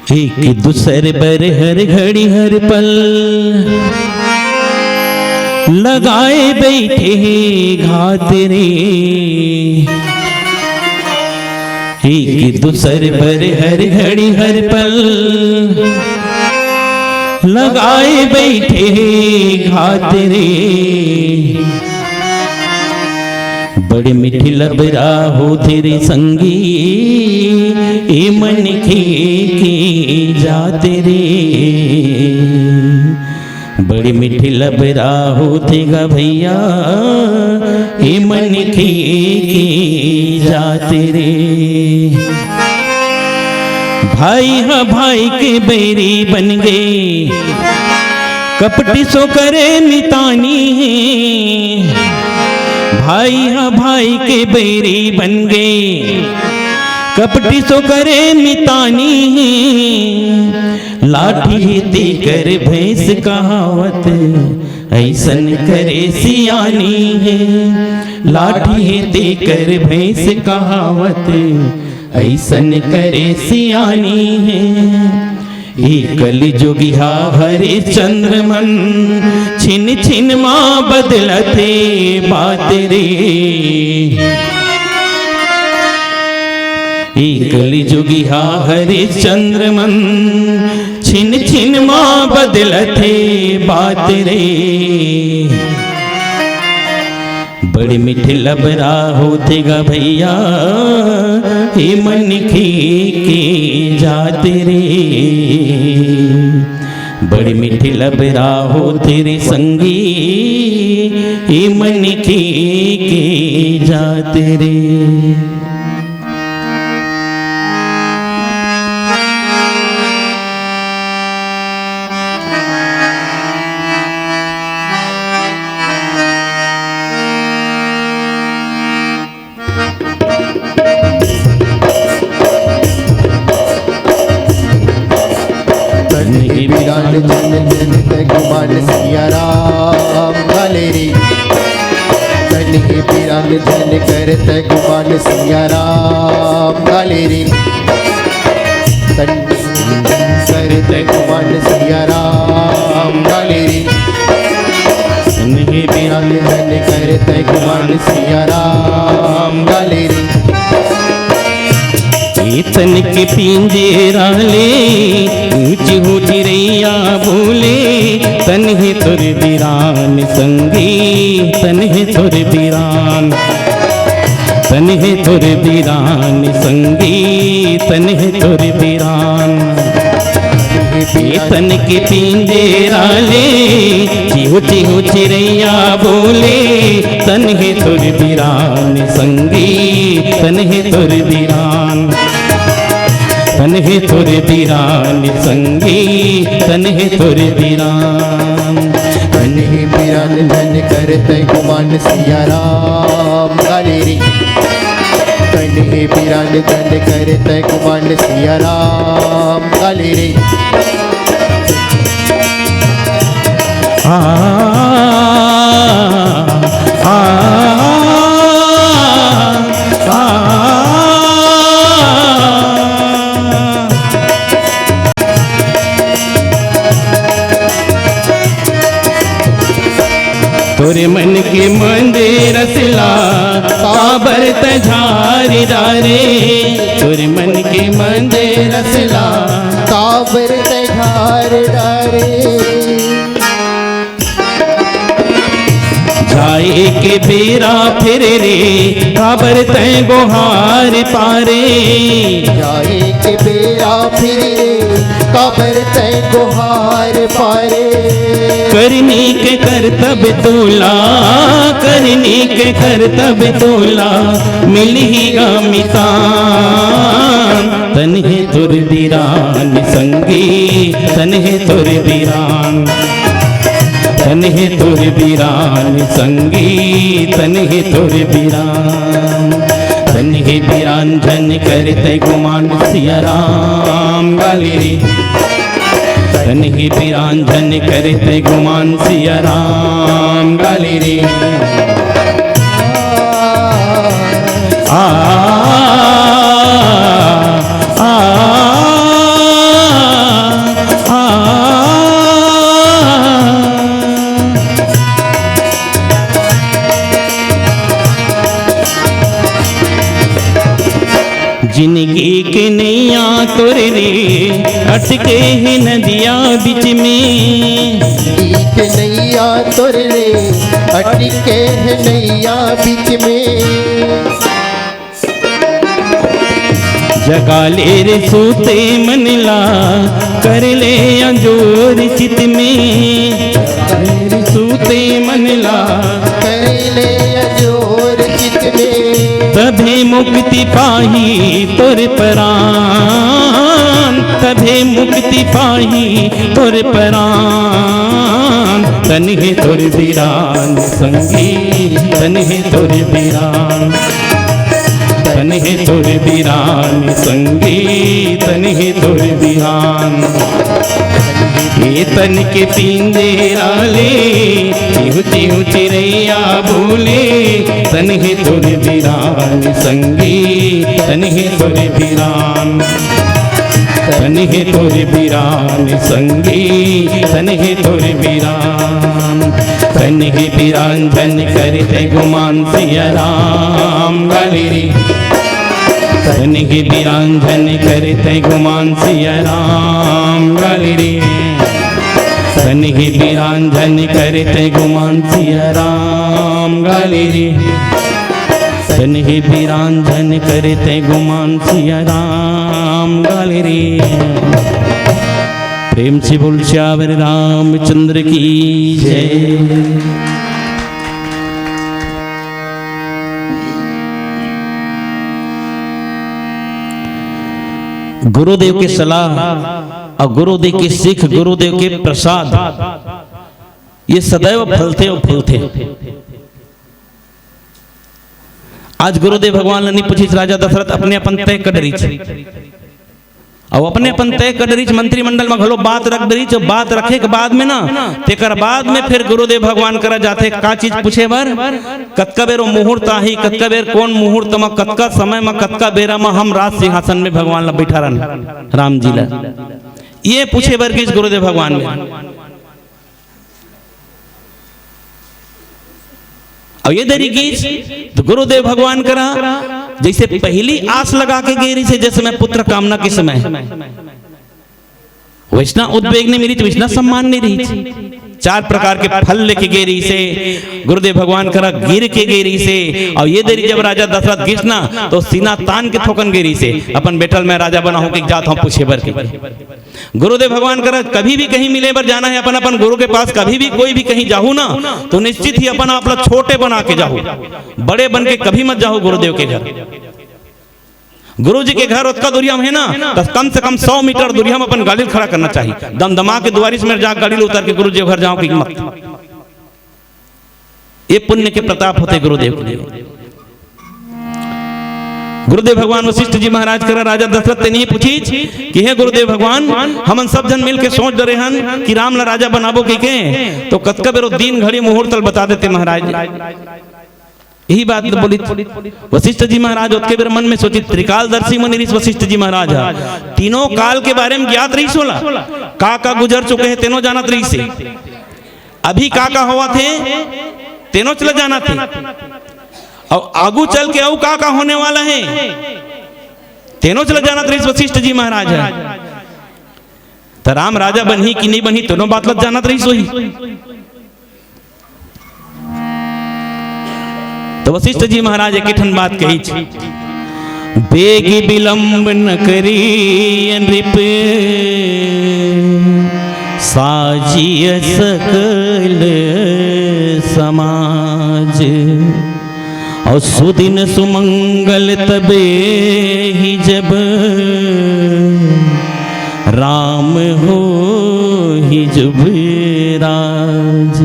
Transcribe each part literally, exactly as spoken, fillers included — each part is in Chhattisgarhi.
एक दूसर बर हर घड़ी हर पल लगाए बैठे हे घात रे। एक दूसर बर हर घड़ी हर पल लगाए बैठे हे घात रे। बड़े मीठे लबरा होथे रे संगी, ए मनखे के जात रे। बड़े मीठे लबरा होथे गा भैया, ए मनखे के जात रे। भाई ह भाई के बैरी बन गे, कपटी सो करे मितानी हे। भाई ह भाई के बैरी बन गे, कपटी सो करे मितानी हे। लाठी हे तेकर भैंस कहावत, अइसन करे सियानी हे। लाठी हे तेकर भैंस कहावत, अइसन करे सियानी हे। ए कलजुगिहा हरिश्चंद्र मन छिन छिन मा बदलथे बात रे। ए कलजुगिहा हरिश्चंद्र मन छिन छिन मा बदलथे बात रे। बड़े मीठे लबरा होथे गा भैया, ए मनखे के जात रे। बड़े मीठे लबरा होथे रे संगी, ए मनखे के जात रे। तन हे बिरान जन जन तै गुमान सिया राम घाले रे। तन हे बिरान जन कर तै गुमान सिया राम घाले रे। तन कर तै गुमान सिया राम घाले रे। तन हे बिरान जन कर तै गुमान सिया राम घाले रे। ए तन के पिंजरा ले ऊंची हो चिरैया बोले, तन हे तोर बिरान संगी, तन हे तोर बिरान, तन हे तोर बिरान संगी, तन हे तोर बिरान। ए तन के पिंजरा ले चिहु चिहु चिरैया बोले, तन हे तोर बिरान संगी, तन हे तोर बिरान। तन हे तोर बिरान संगी, तन हे तोर बिरान। तन हे बिरान जन कर तै गुमान सिया राम घाले रे। तन हे बिरान जन कर तै गुमान सिया राम घाले रे। आ, आ, आ, आ। तोरे मन के मंदिर रसला काबर तै झार डारे। तोरे मन के मंदिर रसला काबर तै झार डारे। जाए के बेरा फिर रे काबर तै गोहार पारे। जाए के बेरा फिर रे काबर तै गोहार पारे। करनी के करतब तोला, करनी के करतब तोला, मिलही गा मितान। तन हे तोर बिरान संगी, तन हे तोर बिरान। तन हे तोर बिरान संगी, तन हे तोर बिरान। तन हे बिरान जन कर तै गुमान सिया राम घाले रे। तन हे बिरान जन कर तै गुमान सिया राम घाले रे। आ, आ, आ, आ। जिंदगी के नैया तोर रे, अटके हे नदिया बीच में। जिंदगी के नैया तोर रे, अटके हे नैया बीच में। जगा ले रे सूते मन ला, कर ले अंजोर चित में। जगा ले रे सूते मन ला, कर ले अंजोर चित में। तभे मुक्ति पाही तोर परान, तभे मुक्ति पाही तोर परान। तन हे तोर बिरान संगी, तन हे तोर बिरान। तन हे तोर बिरान संगी, तन हे तोर बिरान। ए तन के पिंजरा ले, चिहु चिहु चिरैया बोले। तन हे तोर बिरान संगी, तन हे तोर बिरान। तन हे तोर बिरान संगी, तन हे तोर बिरान। तन हे बिरान झन कर तैं गुमान सिया राम गा ले रे। तन हे बिरान झन कर तैं गुमान सिया राम गा ले रे। तन हे बिरान झन कर तैं गुमान सिया राम गा ले रे। तन हे बिरान झन कर तैं गुमान सिया राम गा ले रे। प्रेम से बोल सियावर रामचंद्र की जय। गुरुदेव के सलाह अउ गुरुदेव के सीख, गुरुदेव के प्रसाद, ये सदैव फलथे अउ फूलथे। आज गुरुदेव भगवान ल नइ पूछिस राजा दशरथ, अपने अपन तय कर डरिस। अउ अपने अपन तय कर डरिस, मंत्रिमंडल म घलो बात रख डरिस। अउ बात रखे के बाद में ना, तेकर बाद में फिर गुरुदेव भगवान करा जाथे का चीज पूछे बर, कतका बेर वो मुहूर्त आही, कतका बेर कोन मुहूर्त म, कतका समय म, कतका बेरा म हम राज सिंहासन में भगवान ल बैठा रहन, राम जी ल। ये पूछे बर गिस गुरुदेव भगवान में। अउ ये दरी गिस, तो गुरुदेव भगवान करा जैसे पहली आस लगा के गे रहिसे, जैसे मैं पुत्र कामना के समय, वैसना उद्वेग नइ मिलिस, वैसना सम्मान नइ रहिस। चार प्रकार के फल लेके गे रहिसे गुरुदेव भगवान करा, गिर के गे रहिसे। अउ ये दरी जब राजा दशरथ गिस ना, तो सीना तान के थोकन गे रहिसे, अपन बेटा ल मैं राजा बनाहूं के जात हंव पूछे बर के। गुरुदेव भगवान करा कभी भी कहीं मिले बर जाना हे, अपन अपन गुरु के पास कभी भी कोई भी कहीं जाहू ना, तो निश्चित ही अपन आप ला छोटे बना के जाहू, बड़े बन के कभी मत जाहू गुरुदेव के घर। गुरु जी के घर ओतका दूरिहा म हे ना, त कम से कम सौ मीटर दूरिहा म अपन गाड़ी ल खड़ा करना चाही। दमदमा के दुवारी समेत जा गाड़ी ल उतार के गुरु जी के घर जाहू कि मत। ये पुण्य के प्रताप होथे गुरुदेव के। गुरुदेव भगवान वशिष्ठ जी महाराज करा राजा दशरथ तेन ही पूछिस कि हे गुरुदेव भगवान, हमन सब झन मिल के सोच डरे हन कि राम ला राजा बनाबो कहिके, तो कतका बेर वो दिन घड़ी मुहूर्त ल बता देते महाराज। यही बात बोलिस वशिष्ठ जी महाराज। ओतके बेर मन में सोचिस, त्रिकालदर्शी मुनि रहिस वशिष्ठ जी महाराज ह, तीनों काल के बारे में ज्ञात रहिस ओला, का का गुजर चुके हे तेनो जानत रहिसे। अभी का का होवत हे, तेनोच ल जानत हे। अउ आगू चल के अउ का का होने वाला हे, तेनोच ल जानत रहिस वशिष्ठ जी महाराज ह। त राम राजा बनही कि नइ बनही, तेनो बात ल जानत रहिस होही। त वशिष्ठ जी महाराज एक ठन बात कहिस, बेगी विलंब न करिय नृप, साजिय सकल समाज। अउ सुदिन सुमंगल तबे ही जब, राम होही जुबराज।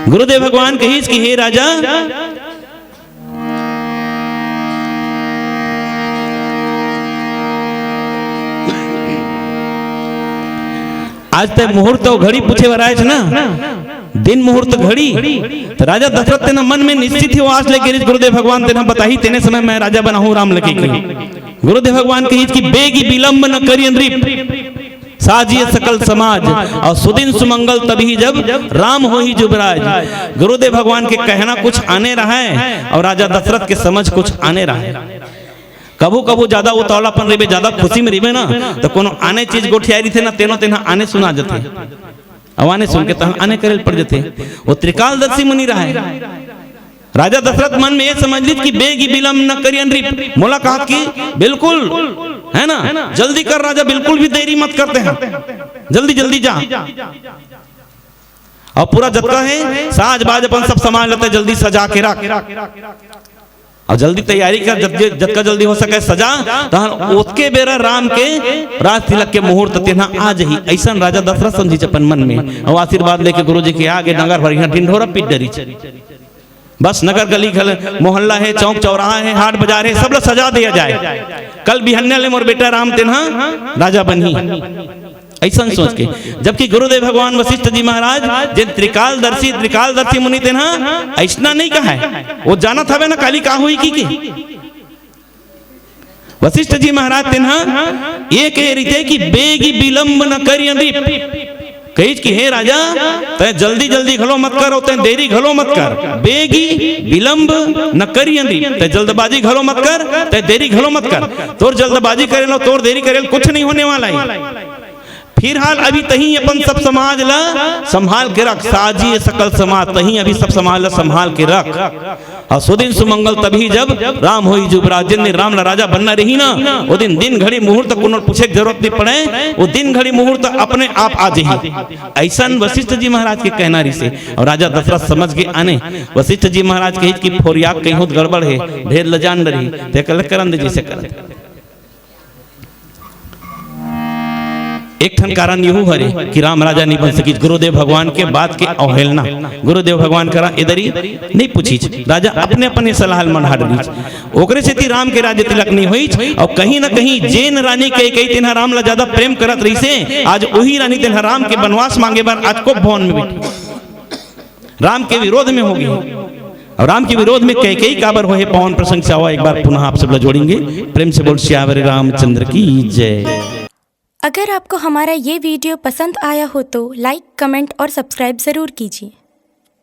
गुरुदेव भगवान कहिस कि हे राजा, आज तैं मुहूर्त अउ घड़ी पूछे बर आयेस ना, दिन मुहूर्त घड़ी, त राजा दशरथ तेन मन में निश्चित ही वो आस लेके रहिस, गुरुदेव भगवान तेन बताही, तेने समय मैं राजा बनाहूं राम ल कहिके। गुरुदेव भगवान कहिस कि बेगी विलंब न करिय नृप, साजिय सकल समाज, अउ सुदिन सुमंगल तबही जब, राम होही जुबराज। गुरुदेव भगवान के कहना कुछ आने रहय अउ राजा दशरथ के समझ कुछ आने रहय। कभू कभू ज्यादा उतावलापन रहिबे, ज्यादा खुशी में रहिबे ना, तो कोनो आने चीज गोठियाए रहिथे ना, तेनो तेन ह आने सुना जथे। अब आने सुन के तहन आने करे ल पड़ जथे। वो त्रिकालदर्शी मुनि रहा है। राजा दशरथ मन में ये समझ लीज कि बेगी विलंब न करियन रिप। मोला कहा कि बिल्कुल, है ना, जल्दी कर राजा, बिल्कुल भी देरी मत करते हैं, जल्दी जल्दी जा। और पूरा जतका है साज बाज अपन सब सामान लेते जल्दी सजा के रख। और जल्दी तैयारी कर, जब जे-, जतका जल्दी हो सके सजा। तहन ओतके बेरा राम के राज तिलक के मुहूर्त तेन ह आ जही, ऐसन राजा दशरथ समझिच अपन मन में। और आशीर्वाद लेके गुरु जी के आगे डंगर भर यहाँ ढिंढोरा पीट डरिच। बस नगर गली घल, मोहल्ला है, चौक चौराहा है, हाट बाजार है, सब ला सजा दिया जाए। कल बिहन्ने ले मोर बेटा राम तेन ह राजा बनही। ऐसन सोच के, जबकि गुरुदेव भगवान वशिष्ठ जी महाराज, जे त्रिकालदर्शी, त्रिकालदर्शी मुनि तेन ह ऐसना नहीं कहा है। वो जानत हवे ना काली का हुई की, की। वशिष्ठ जी महाराज तेन ह ये कहे रहिथे कि बेगी विलंब न करियन रिप। कहिच कि हे राजा, तय जल्दी जल्दी घलो मत कर, और तय देरी घलो मत कर। बेगी विलंब न करियन रिप, तय जल्दबाजी घलो मत कर, तय देरी घलो मत कर। तोर जल्दबाजी करे लो, तोर देरी करे ल कुछ नहीं होने वाला है। फिलहाल अभी तहीं अपन सब समाज ला संभाल के रख, साजिए सकल समाज, तहीं अभी सब समाज ला संभाल के रख। और सुदिन सुमंगल तभी जब राम होई जुबराज, जिन दिन राम ला राजा बनना रही ना, वो दिन, दिन घड़ी मुहूर्त कोनो पूछे के जरूरत नहीं पड़े, वो दिन घड़ी मुहूर्त अपने आप आ जही। ऐसन वशिष्ठ जी महाराज के कहना रहिसे। और राजा दशरथ समझ के आने, वशिष्ठ जी महाराज कहिच कि फोरिया कहीं होत गड़बड़ है, भेद ल जान डरही, ते कल करन दे जैसे करत। एक ठन कारण यहू हरे कि राम राजा नहीं बन सकिस, गुरुदेव भगवान के बात के अवहेलना। गुरुदेव भगवान करा एदरी नहीं पूछिच, राजा अपने अपने सलाह ल मन हट दीच। ओकरे सेती राम के राज्य तिलक नहीं होइच। और कहीं ना कहीं जेन रानी कैकेयी तेन ह राम ला ज्यादा प्रेम करत रहिसे, आज वही रानी तेन ह राम के वनवास मांगे बर आज कोप भवन में बैठी। राम के विरोध में होगे। और राम के विरोध में कैकेयी काबर होहे, पावन प्रसंग से आवा, एक बार पुनः आप सब ला जोड़ेंगे। प्रेम से बोल सियावर रामचंद्र की जय। अगर आपको हमारा ये वीडियो पसंद आया हो तो लाइक, कमेंट और सब्सक्राइब ज़रूर कीजिए।